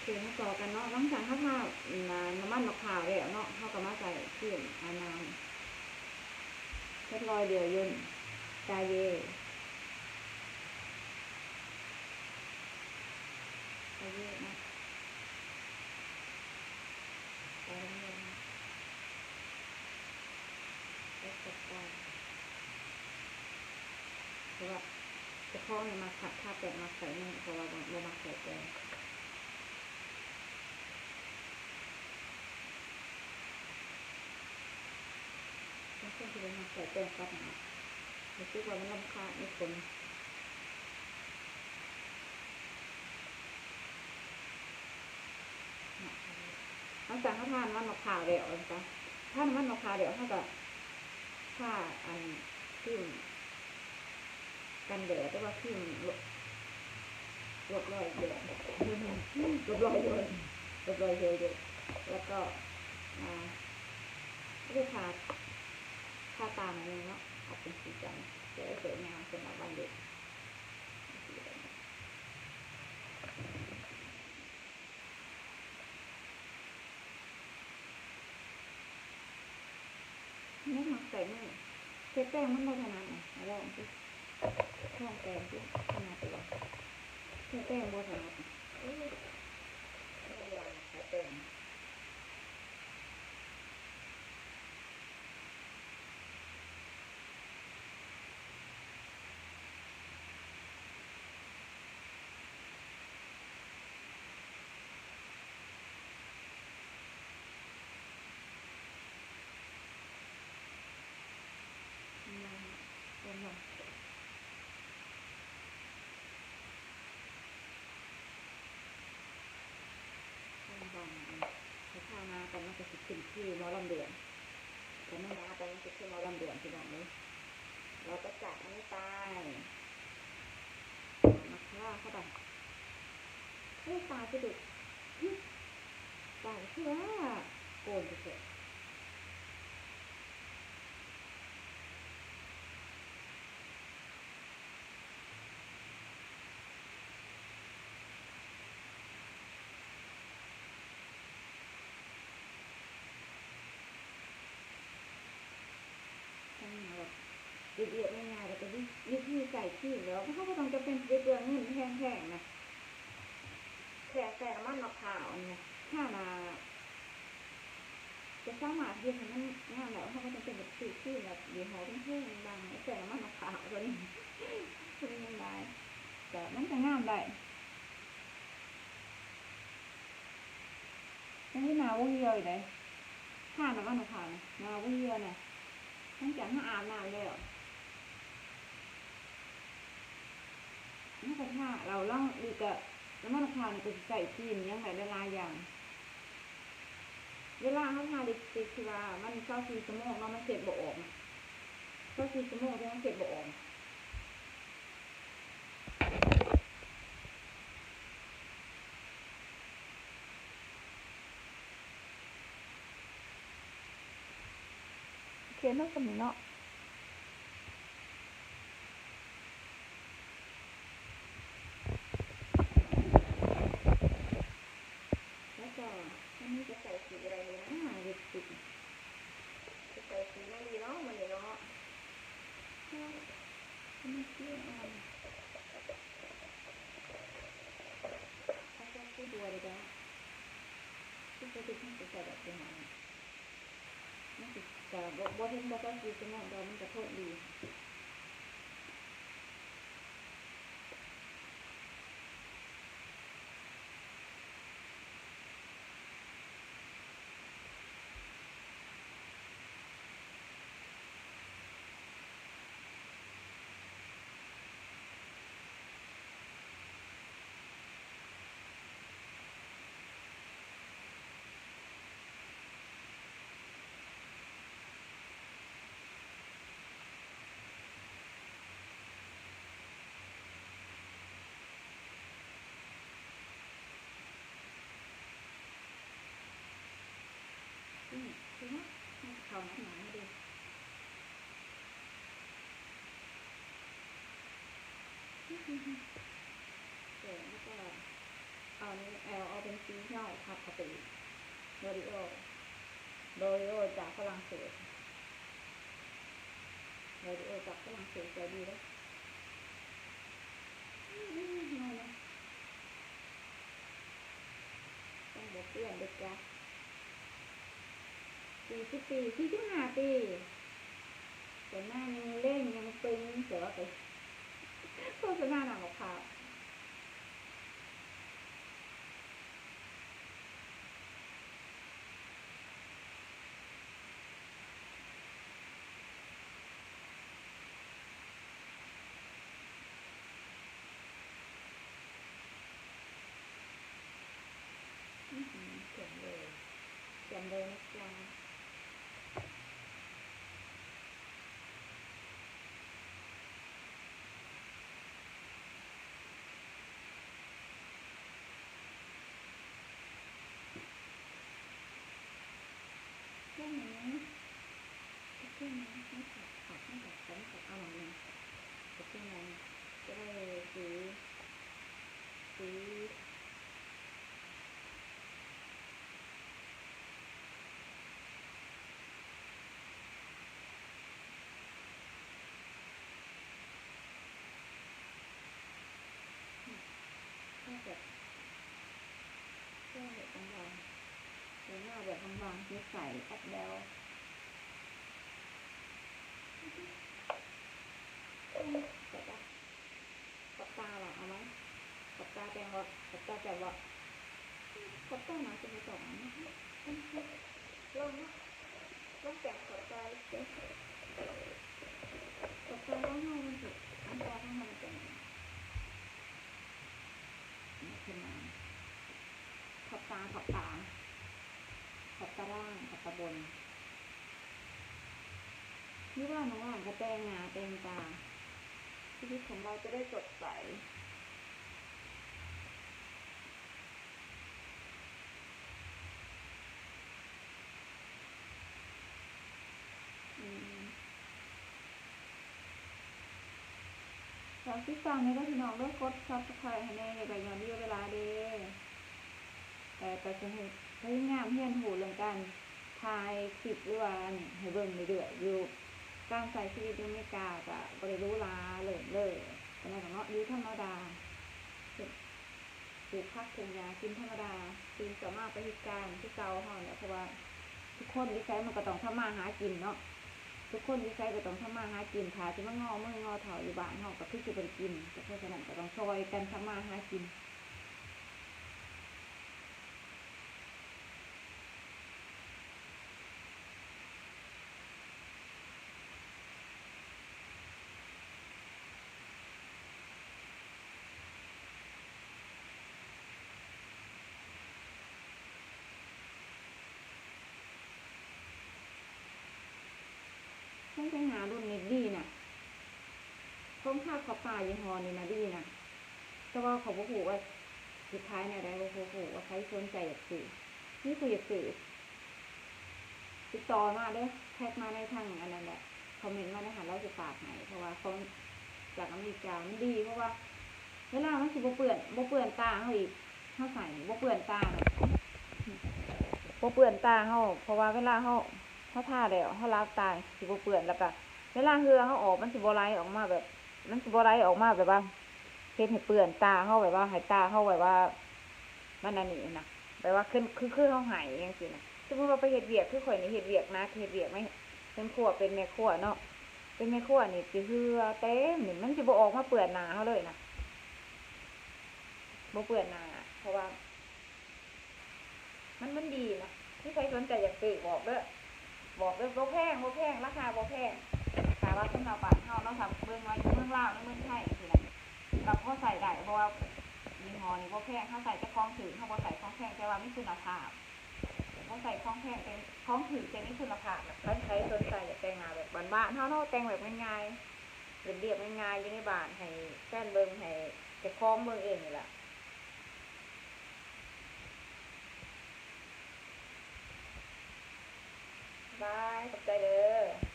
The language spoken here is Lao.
ເຄ ມາຕໍ່ກັນເນາະ. ຫຼັງຈາກເຮົາທາ ອາ ນ້ຳມັນໝາກພ້າວແລ້ວເນາະ, ເຮົາກໍມາໃສ່ຄຣີມອາບນ້ຳ ເຮັດລອຍເດີ່ຍຍົນ ກາເຢ ກາເຢເນາະ. ໃສ່ລົງເລີຍເນາະ ແລ້ວກໍປາ ເພາະວ່າເຈົ້າຂອງນີ້ມັກທາ ທາແປ້ງມັກໃສ່ມື ເພາະວ່າບໍ່ ບໍ່ມັກໃສ່ແປ້ງ. ບາງຄົນຊິບໍ່ມັກໃສ່ແປ້ງປັບໜ້າ ຮູ້ສຶກວ່າມັນລຳຄານ ມີຂົນ. ຫຼັງຈາກເຮົາທານ້ຳມັນໝາກພ້າວແລ້ວ ຫຼັງຈາກທານ້ຳມັນໝາກພ້າວແລ້ວ ເຮົາກໍທາອັນຄຣີມກັນແດດ ຫຼືວ່າຄຣີມລົດ ລົດລອຍເດີ່ຍ ລົດລອຍເດີ່ຍ ລົດລອຍເດີ່ຍ ແລ້ວກໍ ອາ ເລືອກທາ ທາຕາໜ້ອຍໜຶ່ງເນາະ ອອກເປັນສີດຳ ຈະໄດ້ສວຍງາມສຳລັບວັນເດັກ. ຍັງມັກໃສ່ມື ເຮັດແປ້ງມັນບໍ່ຖະໜັດນະ ລອງຊິ ລອງແປງຊິ ຂະໜາດຕົວເຮັດແປ້ງບໍ່ຖະໜັດ ເອີ ເວລາໃສ່ແປ້ງ. ບາງໆ ຖ້າທາໜາໄປມັນກໍຊິຂຶ້ນຄືໝໍລຳດວງ ຖ້າມັນໜາໄປມັນຊິຄືໝໍລຳດວງ ພີ່ນ້ອງເອີຍ. ເຮົາກໍສາດມັນໄປ ໝາກພ້າວເຂົ້າໄປ. ເອີ ຕາຄືດຸ ຕາຄືວ່າໂກນແທ້ໆ. ທຳມາແບບລຽບໆ ງ່າຍໆ ແລ້ວກໍວິ ວິທີໃຊ້ຄຣີມ ແບບວ່າເຮົາບໍ່ຕ້ອງຈຳເປັນຊິໄປເປືອງເງິນແພງໆ ນະ ແຄ່ໃສ່ນ້ຳມັນໝາກພ້າວນີ້ນະ ທາໜ້າ ຈະສາມາດເຮັດໃຫ້ມັນງາມໄດ້. ເຮົາບໍ່ຈຳເປັນຕ້ອງຊື້ຄຣີມແບບຍີ່ຫໍ້ແພງໆ ບາງໃສ່ນ້ຳມັນໝາກພ້າວເທົ່ານີ້ ບໍ່ໄດ້ເງິນຫຼາຍ ກໍມັນກໍງາມໄດ້. ອັນນີ້ໜ້າບໍ່ຫ່ຽວອີກເດ້ ທານ້ຳມັນໝາກພ້າວນີ້ ໜ້າບໍ່ຫ່ຽວນະ. ຫຼັງຈາກເຮົາອາບນ້ຳແລ້ວ ເຮົາກໍທາ ແລ້ວ ແລ້ວອີກກໍນ້ຳມັນໝາກພ້າວນີ້ກໍຊິໃຊ້ຄຣີມຫຍັງໄດ້ຫຼາຍໆຢ່າງ. ເວລາເຮົາທາລິບສະຕິກທີ່ວ່າມັນຊາວສີ່ຊົ່ວໂມງເນາະ ມັນເຊັດບໍ່ອອກນະ ຊາວສີ່ຊົ່ວໂມງທີ່ມັນເຊັດບໍ່ອອກ. ໂອເຄເນາະ ສ່ຳນີ້ເນາະ ແລ້ວກໍອັນນີ້ຈະໃສ່ສີໃດດີນະ ລິບສະຕິກ ຈະໃສ່ສີຫຍັງດີເນາະມື້ນີ້ເນາະ. ເອົາ ເອົາມາສີອ່ອນ ເອົາແຕ່ສີບົວດີກວ່າ ຄືປົກກະຕິເຮົາຈະໃສ່ແບບສີຫຍັງ ມັນຊິກະບໍ່ ບໍ່ເຖິງກັບຊາວສີ່ຊົ່ວໂມງ ແຕ່ວ່າມັນກະທົນດີ. ອືມ ຄືເນາະ ມັນເຂົ້າໜາໆເດ້ ແຕ່ມັນກໍ ແອວເອົາເປັນສີເຫືອງ ພັບເຂົ້າໄປອີກ. L'Oréal L'Oréal ຈາກຝຣັ່ງເສດ L'Oréal ຈາກຝຣັ່ງເສດ ໃຈດີເດ້. ອືມ ເຫື່ອຍເນາະ ຕ້ອງບໍ່ເປື້ອນເດ້ອຈ້ະ. ສີ່ສິບປີ ສີ່ສິບຫ້າປີ ໂຄສະນາຍັງເລັ່ງຍັງຕຶງ ແຕ່ວ່າໄປໂຄສະນາໜ້າໝາກພ້າວ. ອືມ ແຈ່ມເລີຍ ແຈ່ມເລີຍນະຈ໊ະ. ແຄ່ນີ້ ໂອເຄໄໝ? ມັນຂາດ ຂາດ ມັນຂາດ ແຕ່ມັນຂາດ ເອົາໃໝ່ໜຶ່ງ ໂອເຄໄໝ? ຈະໄດ້ສີ ສີ ອືມ ເພື່ອແບບ ເພື່ອໃຫ້ບາງໆ ໃຫ້ໜ້າແບບບາງໆ ໃສໆ ແອັບແບວ. ອືມ ແບບວ່າ ຂອບຕາລະ ເອົາໄໝ? ຂອບຕາແຕ່ງບໍ່? ຂອບຕາແຈ່ມບໍ່? ຂອບຕາໜ້າຊິບໍ່ຕ້ອງ ລອງເນາະ ລອງແຕ້ມຂອບຕາເບິ່ງ ຂອບຕາຂອງເຮົາມັນຊິ ອັນຕາຂອງເຮົາມັນເປັນຫຍັງ? ຂອບຕາ ຂອບຕາ ຂອບຕາລ່າງ ຂອບຕາບົນ. ຢູ່ບ້ານວ່າງໆ ກໍແຕ່ງໜ້າແຕ່ງຕາ ຊີວິດຂອງເຮົາຈະໄດ້ສົດໃສ. ອືມ ຝາກຕິດຕາມແດ່ເດີພີ່ນ້ອງເດີ ກົດ Subscribe ໃຫ້ແດ່ ຢາກໄດ້ຍອດວິວຫຼາຍໆເດ້. ແຕ່ກໍຈະເຮັດ ພະຍາຍາມຮຽນຮູ້ເລື່ອງການຖ່າຍຄລິບ ຫຼືວ່າອັນນີ້ໃຫ້ເບິ່ງເລື້ອຍໆຢູ່. ການໃຊ້ຊີວິດຢູ່ອາເມລິກາກໍບໍ່ໄດ້ຫຼູຫຼາເລີດເລີ ປານໃດດອກເນາະ ຢູ່ທຳມະດາ ເຮັດ ປູກຜັກປູກຫຍ້າກິນທຳມະດາ ຕື່ນເຊົ້າມາໄປເຮັດການຄືເກົ່າເຮົາແຫຼະ ເພາະວ່າທຸກຄົນຢູ່ໃສມັນກໍຕ້ອງທຳມາຫາກິນເນາະ ທຸກຄົນຢູ່ໃສກໍຕ້ອງທຳມາຫາກິນ ຖ້າຊິມາງໍມືງໍເທົ້າຢູ່ບ້ານເຮົາກໍຄືຊິບໍ່ໄດ້ກິນ ເພາະສະນັ້ນກໍຕ້ອງຊ່ອຍກັນທຳມາຫາກິນ. ເຄື່ອງແຕ່ງໜ້າລຸ້ນນີ້ດີນະ ຂອງທາຂອບຕາຍີ່ຫໍ້ນີ້ນະດີນະ ແຕ່ວ່າຂ້ອຍບໍ່ຮູ້ວ່າຊິຂາຍແນວໃດ ບໍ່ຮູ້ວ່າໃຜສົນໃຈຢາກຊື້ ມີຜູ້ຢາກຊື້ ຕິດຕໍ່ມາເດີ ແທັກມາໃນທາງອັນນັ້ນແຫຼະ ຄອມເມັນມາໃນຫັ້ນ ລາວຊິຝາກໃຫ້ ເພາະວ່າຂອງຈາກອາເມລິກາມັນດີ ເພາະວ່າເວລາມັນຊິບໍ່ເປື້ອນ ບໍ່ເປື້ອນຕາເຮົາອີກ ເຮົາໃສ່ນີ້ບໍ່ເປື້ອນຕານະ ບໍ່ເປື້ອນຕາເຮົາ ເພາະວ່າເວລາເຮົາ ເຮົາທາແລ້ວເຮົາລັບຕາຊິບໍ່ເປື້ອນ ແລ້ວກະເວລາເຫື່ອເຮົາອອກມັນຊິບໍ່ໄຫຼອອກມາແບບ ມັນຊິບໍ່ໄຫຼອອກມາແບບວ່າ ເຮັດໃຫ້ເປື້ອນຕາເຮົາ ແບບວ່າໃຫ້ຕາເຮົາແບບວ່າ ມັນອັນນີ້ນະ ແບບວ່າຄື ຄື ຄືເຮົາໄຫ້ຈັ່ງຊີ້ນະ. ສົມມຸດວ່າໄປເຮັດວຽກ ຄືຂ້ອຍນີ້ເຮັດວຽກໜັກ ເຮັດວຽກໃນເຮືອນຄົວ ເປັນແມ່ຄົວເນາະ ເປັນແມ່ຄົວນີ້ຊິເຫື່ອເຕັມນີ້ ມັນຊິບໍ່ອອກມາເປື້ອນໜ້າເຮົາເລີຍນະ ບໍ່ເປື້ອນໜ້າ ເພາະວ່າ ມັນ ມັນດີນະ ມີໃຜສົນໃຈຢາກຊື້ບອກເດີ ບອກເດີ ບໍ່ແພງ ບໍ່ແພງ ລາຄາບໍ່ແພງ. ຖ້າວ່າສຳລັບບ້ານເຮົາເນາະ ຖ້າເບິ່ງວ່າຢູ່ເມືອງລາວ ໃນເມືອງໄທຈັ່ງຊີ້ນະ ກໍພໍໃຊ້ໄດ້ ເພາະວ່າຍີ່ຫໍ້ນີ້ບໍ່ແພງ ເຮົາໃຊ້ແຕ່ຂອງຖືກ ເຮົາບໍ່ໃຊ້ຂອງແພງ ແຕ່ວ່າມີຄຸນນະພາບ ບໍ່ໃຊ້ຂອງແພງ ແຕ່ຂອງຖືກ ແຕ່ມີຄຸນນະພາບ. ຄັນໃຜສົນໃຈຢາກແຕ່ງໜ້າແບບບ້ານໆເຮົາເນາະ ແຕ່ງແບບງ່າຍໆ ລຽບໆງ່າຍໆ ຢູ່ໃນບ້ານ ໃຫ້ແຟນເບິ່ງ ໃຫ້ເຈົ້າຂອງເບິ່ງເອງນີ້ລະ. ບາຍ ຂອບໃຈເດີ.